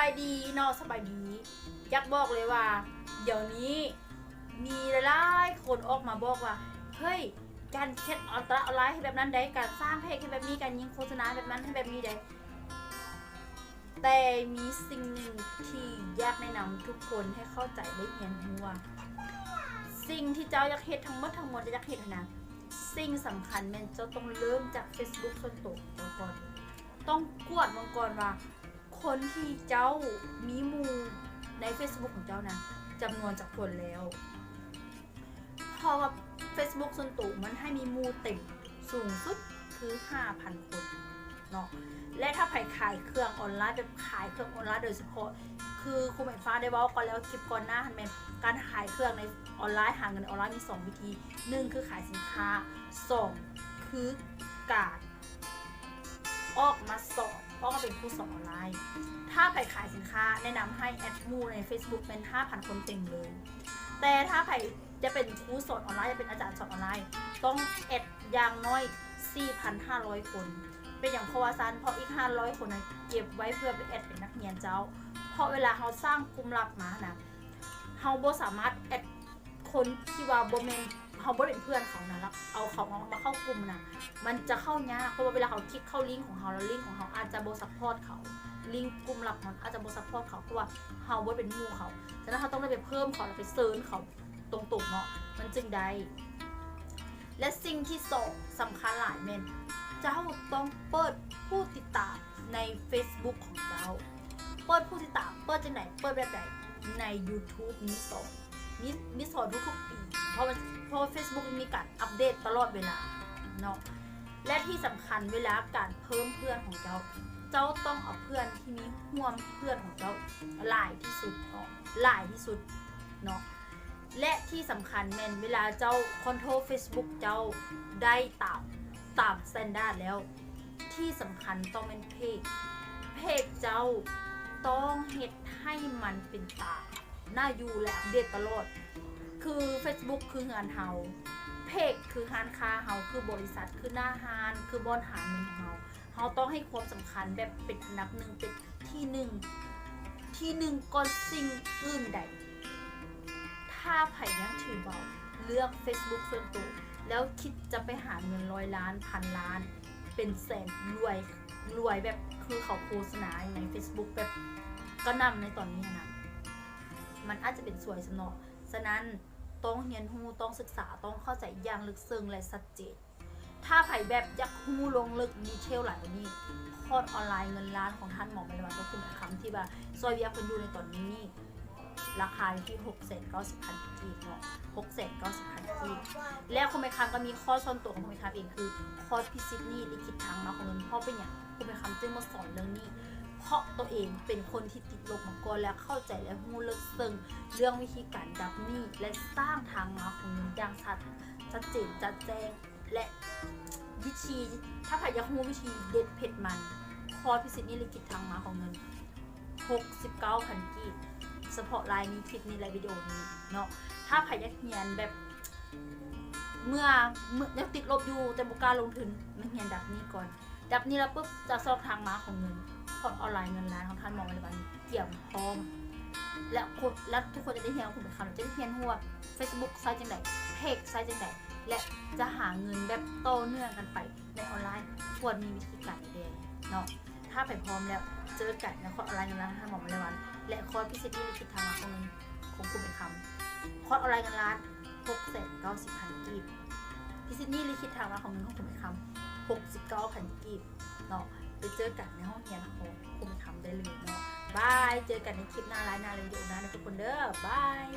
ສະບາຍດີເນາະ ສະບາຍດີ. ຢາກບອກເລີຍວ່າ ດຽວນີ້ມີຫຼາຍໆຄົນອອກມາບອກວ່າ ເຮີ້ຍ ການເຮັດຕະຫຼາດອອນລາຍເຮັດແບບນັ້ນໄດ້ ການສ້າງເພຈເຮັດແບບນີ້ ການຍິງໂຄສະນາແບບນັ້ນເຮັດແບບນີ້ໄດ້. ແຕ່ມີສິ່ງໜຶ່ງທີ່ຢາກແນະນຳທຸກຄົນໃຫ້ເຂົ້າໃຈ ແລະ ຮຽນຮູ້ວ່າ ສິ່ງທີ່ເຈົ້າຢາກເຮັດທັງໝົດທັງມວນທີ່ຢາກເຮັດຫັ້ນນະ ສິ່ງສຳຄັນແມ່ນເຈົ້າຕ້ອງເລີ່ມຈາກເຟສບຸກສ່ວນໂຕຂອງເຈົ້າກ່ອນ. ຕ້ອງກວດເບິ່ງກ່ອນວ່າ ຄົນທີ່ເຈົ້າມີໝູ່ໃນເຟສບຸກຂອງເຈົ້ານະ ຈຳນວນຈັກຄົນແລ້ວ. ເພາະວ່າເຟສບຸກສ່ວນໂຕມັນໃຫ້ມີໝູ່ເຕັມສູງສຸດຄືຫ້າພັນຄົນເນາະ. ແລະ ຖ້າໃຜຂາຍເຄື່ອງອອນລາຍ ແບບຂາຍເຄື່ອງອອນລາຍໂດຍສະເພາະ ຄືຄູໄມຟ້າໄດ້ເວົ້າກ່ອນແລ້ວ ຄລິບກ່ອນໜ້າຫັ້ນແມ່ນ ການຂາຍເຄື່ອງໃນອອນລາຍ ຫາເງິນໃນອອນລາຍມີສອງວິທີ ໜຶ່ງຄືຂາຍສິນຄ້າ ສອງຄືການ ອອກມາສອນ ອອກມາເປັນຄູສອນອອນລາຍ. ຖ້າໃຜຂາຍສິນຄ້າ ແນະນຳໃຫ້ແອັດໝູ່ໃນເຟສບຸກແມ່ນຫ້າພັນຄົນເຕັມເລີຍ. ແຕ່ຖ້າໃຜຈະເປັນຄູສອນອອນລາຍ ຈະເປັນອາຈານສອນອອນລາຍ ຕ້ອງແອັດຢ່າງໜ້ອຍສີ່ພັນຫ້າຮ້ອຍຄົນ. ເປັນຫຍັງເພາະວ່າຊັ້ນ? ເພາະອີກຫ້າຮ້ອຍຄົນນະ ເກັບໄວ້ເພື່ອໄປແອັດເປັນນັກຮຽນເຈົ້າ. ເພາະເວລາເຮົາສ້າງກຸ່ມລັບມານະ ເຮົາບໍ່ສາມາດແອັດ ຄົນທີ່ວ່າບໍ່ແມ່ນ ເຮົາບໍ່ໄດ້ເປັນເພື່ອນເຂົານະ ແລ້ວເອົາເຂົາມາ ມາເຂົ້າກຸ່ມນະ ມັນຈະເຂົ້າຍາກ. ເພາະວ່າເວລາເຂົາຄລິກເຂົ້າລິ້ງຂອງເຮົາ ແລ້ວລິ້ງຂອງເຮົາອາດຈະບໍ່ຊັບພອດເຂົາ ລິ້ງກຸ່ມລັບມັນອາດຈະບໍ່ຊັບພອດເຂົາ ເພາະວ່າເຮົາບໍ່ໄດ້ເປັນໝູ່ເຂົາ. ສະນັ້ນເຮົາຕ້ອງໄດ້ໄປເພີ່ມເຂົາ ແລ້ວໄປເຊີນເຂົາຕົງໆເນາະ ມັນຈຶ່ງໄດ້. ແລະ ສິ່ງທີສອງສຳຄັນຫຼາຍແມ່ນ ເຈົ້າຕ້ອງເປີດຜູ້ຕິດຕາມໃນເຟສບຸກຂອງເຈົ້າ. ເປີດຜູ້ຕິດຕາມ ເປີດຈັ່ງໃດ? ເປີດແບບໃດ? ໃນຢູທູບມີສອນ ມີ ມີສອນທຸກໆປີ ເພາະວ່າ ເພາະວ່າເຟສບຸກມີການອັບເດດຕະຫຼອດເວລາເນາະ. ແລະ ທີ່ສຳຄັນເວລາການເພີ່ມເພື່ອນຂອງເຈົ້າ ເຈົ້າຕ້ອງເອົາເພື່ອນທີ່ມີຮ່ວມເພື່ອນຂອງເຈົ້າຫຼາຍທີ່ສຸດເນາະ ຫຼາຍທີ່ສຸດເນາະ. ແລະ ທີ່ສຳຄັນແມ່ນເວລາເຈົ້າຄອນໂທຣເຟສບຸກເຈົ້າໄດ້ຕາມ ຕາມສະແຕນດາດແລ້ວ ທີ່ສຳຄັນຕ້ອງແມ່ນເພຈ ເພຈເຈົ້າຕ້ອງເຮັດໃຫ້ມັນເປັນຕາໜ້າຢູ່ ແລະ ອັບເດດຕະຫຼອດ. ຄືເຟສບຸກຄືເຮືອນເຮົາ ເພຈຄືຮ້ານຄ້າເຮົາ ຄືບໍລິສັດ ຄືໜ້າຮ້ານ ຄືບ່ອນຫາເງິນຂອງເຮົາ. ເຮົາຕ້ອງໃຫ້ຄວາມສຳຄັນແບບເປັນອັນດັບໜຶ່ງ ເປັນທີໜຶ່ງ ທີໜຶ່ງກ່ອນສິ່ງອື່ນໃດ. ຖ້າໃຜຍັງຖືເບົາ ເລືອກເຟສບຸກສ່ວນໂຕ ແລ້ວຄິດຈະໄປຫາເງິນຮ້ອຍລ້ານ ພັນລ້ານ ເປັນແສນ ລວຍ ລວຍແບບຄືເຂົາໂຄສະນາຢູ່ໃນເຟສບຸກແບບກະໜ່ຳໃນຕອນນີ້ຫັ້ນນະ ມັນອາດຈະເປັນສວຍຊ້ຳເນາະ. ສະນັ້ນ ຕ້ອງຮຽນຮູ້ ຕ້ອງສຶກສາ ຕ້ອງເຂົ້າໃຈຢ່າງເລິກເຊິ່ງ ແລະ ຊັດເຈນ. ຖ້າໃຜແບບຢາກຮູ້ລົງເລິກດີເທວຫຼາຍກວ່ານີ້ ຄອດອອນລາຍເງິນລ້ານຂອງທ່ານໝໍ ມະລະວັນ ກັບຄຸນຄຳ ທີ່ວ່າຊ່ອຍວຽກເພິ່ນຢູ່ໃນຕອນນີ້ ລາຄາຢູ່ທີ່ຫົກແສນເກົ້າສິບພັນກີບເນາະ ຫົກແສນເກົ້າສິບພັນກີບ. ແລ້ວຄຸນໄມຄຳກໍມີຄອດສ່ວນຕົວຂອງຄຸນໄມຄຳເອງ ຄືຄອດພິຊິດໜີ້ລິຂິດທາງມາຂອງເງິນ. ເພາະເປັນຫຍັງຄຸນໄມຄຳຈຶ່ງມາສອນເລື່ອງນີ້? ເພາະຕົວເອງເປັນຄົນທີ່ຕິດລົບມາກ່ອນ ແລະ ເຂົ້າໃຈ ແລະ ຮູ້ເລິກເຊິ່ງເລື່ອງວິທີການດັບໜີ້ ແລະ ສ້າງທາງມາຂອງເງິນຢ່າງຊັດ ຊັດເຈນ ຈະແຈ້ງ ແລະ ວິທີ ຖ້າໃຜຢາກຮູ້ວິທີເດັດເຜັດມັນ ຄອດພິຊິດໜີ້ລິຂິດທາງມາຂອງເງິນ ຫົກສິບເກົ້າພັນກີບ ສະເພາະລາຍນີ້ ຄລິບນີ້ ແລະ ວິດີໂອນີ້ເນາະ. ຖ້າໃຜຢາກຮຽນແບບ ເມື່ອ ເມື່ອ ຍັງຕິດລົບຢູ່ ແຕ່ບໍ່ກ້າລົງທຶນ ມາຮຽນດັບນີ້ກ່ອນ. ດັບນີ້ແລ້ວປຶບ ຈະຊອກທາງມາຂອງເງິນ ຄອດອອນລາຍເງິນລ້ານຂອງທ່ານໝໍ ມະລະວັນ ກຽມພ້ອມ ແລະ ຄົນ ແລະ ທຸກຄົນຈະໄດ້ຮຽນ ຄຸນໄມຄຳຈະໄດ້ຮຽນຮູ້ວ່າເຟສບຸກໃຊ້ຈັ່ງໃດ ເພຈໃຊ້ຈັ່ງໃດ ແລະ ຈະຫາເງິນແບບຕໍ່ເນື່ອງກັນໄປໃນອອນລາຍ ຄວນມີວິທີການແດ່ເນາະ. ຖ້າໃຜພ້ອມແລ້ວ ເຈີກັນໃນຄອດອອນລາຍເງິນລ້ານຂອງທ່ານໝໍ ມະລະວັນ ແລະ ຄອດພິຊິດໜີ້ລິຂິດທາງມາຂອງເງິນຂອງຄຸນໄມຄຳ. ຄອດອອນລາຍເງິນລ້ານ ຫົກແສນເກົ້າສິບພັນກີບ ພິຊິດໜີ້ລິຂິດທາງມາຂອງເງິນຂອງຄຸນໄມຄຳ ຫົກສິບເກົ້າພັນກີບເນາະ. ໄປເຈີກັນໃນຫ້ອງຮຽນຂອງຄຸນໄມຄຳໄດ້ເລີຍເນາະ. ບາຍ ເຈີກັນໃນຄລິບໜ້າ ລາຍໜ້າ ແລະ ວິດີໂອໜ້າເດີທຸກຄົນເດີ. ບາຍ.